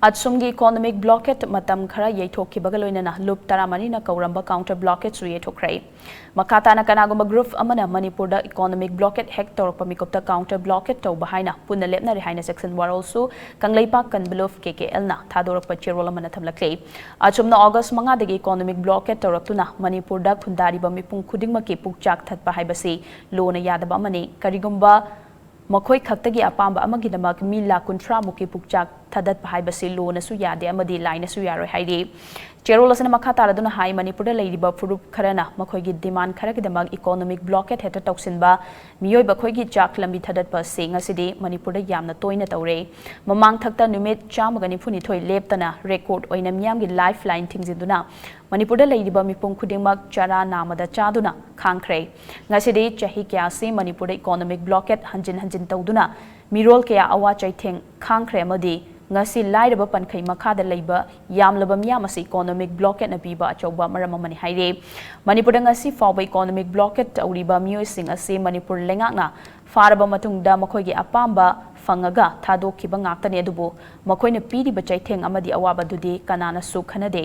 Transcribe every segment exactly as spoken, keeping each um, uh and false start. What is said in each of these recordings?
ꯑꯁꯣꯝꯒꯤ economic blockade ꯃꯇꯝ ꯈꯔ ꯌꯩꯊꯣꯛꯈꯤꯕꯒ ꯂꯣꯏꯅꯅ ꯂꯨꯞ ꯇꯔꯥꯃꯔꯤꯅ ꯀꯧꯔꯝꯕ counter blockade ꯁꯨ ꯌꯩꯊꯣꯛꯈ꯭ꯔꯦ꯫ ꯃꯈꯥ ꯇꯥꯅ ꯀꯅꯥꯒꯨꯝꯕ group ꯑꯃꯅ ꯃꯅꯤꯄꯨꯔꯗ economic blockade ꯍꯦꯛ ꯇꯧꯔꯛꯄ ꯃꯤꯀꯨꯞꯇ counter blockade ꯇꯧꯕ ꯍꯥꯏꯅ ꯄꯨꯟꯅ ꯂꯦꯞꯅꯔꯦ ꯍꯥꯏꯅ ꯆꯦꯛꯁꯤꯟ ꯋꯥꯔꯣꯜꯁꯨ ꯀꯪꯂꯩꯄꯥꯛ ꯀꯟꯕꯂꯨꯞ K K L ꯅ ꯊꯥꯗꯣꯔꯛꯄ ꯆꯦꯔꯣꯜ ꯑꯃꯅ ꯊꯝꯂꯛꯂꯤ꯫ ꯑꯁꯣꯝꯅ August ꯃꯉꯥꯗꯒꯤ economic blockade ꯇꯧꯔꯛꯇꯨꯅ ꯃꯅꯤꯄꯨꯔꯗ ꯈꯨꯟꯗꯥꯔꯤꯕ ꯃꯤꯄꯨꯝ ꯈꯨꯗꯤꯡꯃꯛꯀꯤ ꯄꯨꯛꯆꯥꯛ ꯊꯠꯄ ꯍꯥꯏꯕꯁꯤ ꯂꯣꯅ ꯌꯥꯗꯕ ꯑꯃꯅꯤ꯫ ꯀꯔꯤꯒꯨꯝꯕ ꯃꯈꯣꯏ ꯈꯛꯇꯒꯤ ꯑꯄꯥꯝꯕ ꯑꯃꯒꯤꯗꯃꯛ ꯃꯤ ꯂꯥꯈ ꯀꯨꯟꯊ꯭ꯔꯥ ꯃꯨꯛꯀꯤ ꯄꯨꯛꯆꯥꯛ ꯊꯥꯗꯠꯄ ꯍꯥꯏꯕꯁꯤ ꯂꯣꯅꯁꯨ ꯌꯥꯗꯦ ꯑꯃꯗꯤ ꯂꯥꯏꯅꯁꯨ ꯌꯥꯔꯣꯏ ꯍꯥꯏꯔꯤ꯫ ꯆꯦꯔꯣꯜ ꯑꯁꯤꯅ ꯃꯈꯥ ꯇꯥꯔꯗꯨꯅ ꯍꯥꯏ, ꯃꯅꯤꯄꯨꯔꯗ ꯂꯩꯔꯤꯕ ꯐꯨꯔꯨꯞ ꯈꯔꯅ ꯃꯈꯣꯏꯒꯤ demand ꯈꯔꯒꯤꯗꯃꯛ economic blockade ꯍꯦꯛꯇ ꯇꯧꯁꯤꯟꯕ, ꯃꯤꯑꯣꯏꯕ ꯑꯩꯈꯣꯏꯒꯤ ꯆꯥꯛ ꯂꯝꯕꯤ ꯊꯥꯗꯠꯄ ꯑꯁꯤ ꯉꯁꯤꯗꯤ ꯃꯅꯤꯄꯨꯔꯗ ꯌꯥꯝꯅ ꯇꯣꯏꯅ ꯇꯧꯔꯦ꯫ ꯃꯃꯥꯡ ꯊꯛꯇ ꯅꯨꯃꯤꯠ ꯆꯥꯝꯃꯒ ꯅꯤꯐꯨꯅꯤꯊꯣꯏ ꯂꯦꯞꯇꯅ record ꯑꯣꯏꯅ ꯃꯤꯌꯥꯝꯒꯤ lifeline ꯊꯤꯡꯖꯤꯟꯗꯨꯅ ꯃꯅꯤꯄꯨꯔꯗ ꯂꯩꯔꯤꯕ ꯃꯤꯄꯨꯝ ꯈꯨꯗꯤꯡꯃꯛ ꯆꯔꯥ ꯅꯥꯝꯃꯗ ꯆꯥꯗꯨꯅ ꯈꯥꯡꯈ꯭ꯔꯦ꯫ ꯉꯁꯤꯗꯤ ꯆꯍꯤ ꯀꯌꯥꯁꯤ ꯃꯅꯤꯄꯨꯔꯗ economic blockade ꯍꯟꯖꯤꯟ ꯍꯟꯖꯤꯟ ꯇꯧꯗꯨꯅ ꯃꯤꯔꯣꯜ ꯀꯌꯥ ꯑꯋꯥ ꯆꯩꯊꯦꯡ ꯈꯥꯡꯈ꯭ꯔꯦ ꯑꯃꯗꯤ ꯉꯁꯤ ꯂꯥꯏꯔꯕ ꯄꯟꯈꯩ ꯃꯈꯥꯗ ꯂꯩꯕ ꯌꯥꯝꯂꯕ ꯃꯤꯌꯥꯝ ꯑꯁꯤ economic blockade ꯅ ꯄꯤꯕ ꯑꯆꯧꯕ ꯃꯔꯝ ꯑꯃꯅꯤ ꯍꯥꯏꯔꯤ꯫ ꯃꯅꯤꯄꯨꯔꯗ ꯉꯁꯤ ꯐꯥꯎꯕ economic blockade ꯇꯧꯔꯤꯕ ꯃꯤꯑꯣꯏꯁꯤꯡ ꯑꯁꯤ ꯃꯅꯤꯄꯨꯔ ꯂꯩꯉꯥꯛꯅ ꯐꯥꯔꯕ ꯃꯇꯨꯡꯗ ꯃꯈꯣꯏꯒꯤ ꯑꯄꯥꯝꯕ ꯐꯪꯉꯒ ꯊꯥꯗꯣꯛꯈꯤꯕ ꯉꯥꯛꯇꯅꯤ꯫ ꯑꯗꯨꯕꯨ ꯃꯈꯣꯏꯅ ꯄꯤꯔꯤꯕ ꯆꯩꯊꯦꯡ ꯑꯃꯗꯤ ꯑꯋꯥꯕꯗꯨꯗꯤ ꯀꯅꯥꯅꯁꯨ ꯈꯟꯅꯗꯦ꯫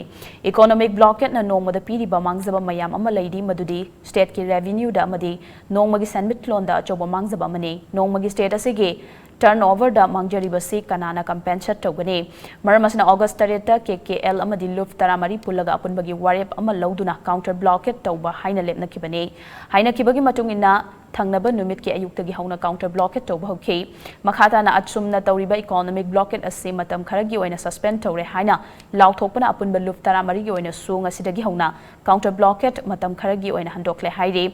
Economic blockade ꯅ ꯅꯣꯡꯃꯗ ꯄꯤꯔꯤꯕ ꯃꯥꯡꯖꯕ ꯃꯌꯥꯝ ꯑꯃ ꯂꯩꯔꯤ, ꯃꯗꯨꯗꯤ state ꯀꯤ revenue ꯗ ꯑꯃꯗꯤ ꯅꯣꯡꯃꯒꯤ ꯁꯦꯟꯃꯤꯠꯂꯣꯟꯗ ꯑꯆꯧꯕ ꯃꯥꯡꯖꯕ ꯑꯃꯅꯤ꯫ ꯅꯣꯡꯃꯒꯤ state ꯑꯁꯤꯒꯤ turnover ꯗ ꯃꯥꯡꯖꯔꯤꯕꯁꯤ ꯀꯅꯥꯅ compensate ꯇꯧꯒꯅꯤ? ꯃꯔꯝ ꯑꯁꯤꯅ August ꯇꯔꯦꯠꯇ K K L ꯑꯃꯗꯤ ꯂꯨꯞ ꯇꯔꯥꯃꯔꯤ ꯄꯨꯜꯂꯒ ꯑꯄꯨꯟꯕꯒꯤ ꯋꯥꯔꯦꯞ ꯑꯃ ꯂꯧꯗꯨꯅ counter blockade ꯇꯧꯕ ꯍꯥꯏꯅ ꯂꯦꯞꯅꯈꯤꯕꯅꯤ꯫ ꯍꯥꯏꯅꯈꯤꯕꯒꯤ ꯃꯇꯨꯡ ꯏꯟꯅ ꯊꯪꯅꯕ ꯅꯨꯃꯤꯠꯀꯤ ꯑꯌꯨꯛꯇꯒꯤ ꯍꯧꯅ counter blockade ꯇꯧꯕ ꯍꯧꯈꯤ꯫ ꯃꯈꯥ ꯇꯥꯅ ꯑꯁꯨꯝꯅ ꯇꯧꯔꯤꯕ economic blockade ꯑꯁꯤ ꯃꯇꯝ ꯈꯔꯒꯤ ꯑꯣꯏꯅ suspend ꯇꯧꯔꯦ ꯍꯥꯏꯅ ꯂꯥꯎꯊꯣꯛꯄꯅ ꯑꯄꯨꯟꯕ ꯂꯨꯞ ꯇꯔꯥꯃꯔꯤꯒꯤ ꯑꯣꯏꯅꯁꯨ ꯉꯁꯤꯗꯒꯤ ꯍꯧꯅ counter blockade ꯃꯇꯝ ꯈꯔꯒꯤ ꯑꯣꯏꯅ ꯍꯟꯗꯣꯛꯂꯦ ꯍꯥꯏꯔꯤ꯫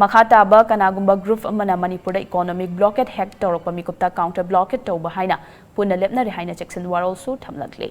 ꯃꯈꯥ ꯇꯥꯕ ꯀꯅꯥꯒꯨꯝꯕ group ꯑꯃꯅ ꯃꯅꯤꯄꯨꯔꯗ economic blockade ꯍꯦꯛ ꯇꯧꯔꯛꯄ ꯃꯤꯀꯨꯞꯇ counter blockade ꯇꯧꯕ ꯍꯥꯏꯅ ꯄꯨꯟꯅ ꯂꯦꯞꯅꯔꯦ ꯍꯥꯏꯅ ꯆꯦꯛꯁꯤꯟ ꯋꯥꯔꯣꯜꯁꯨ ꯊꯝꯂꯛꯂꯤ꯫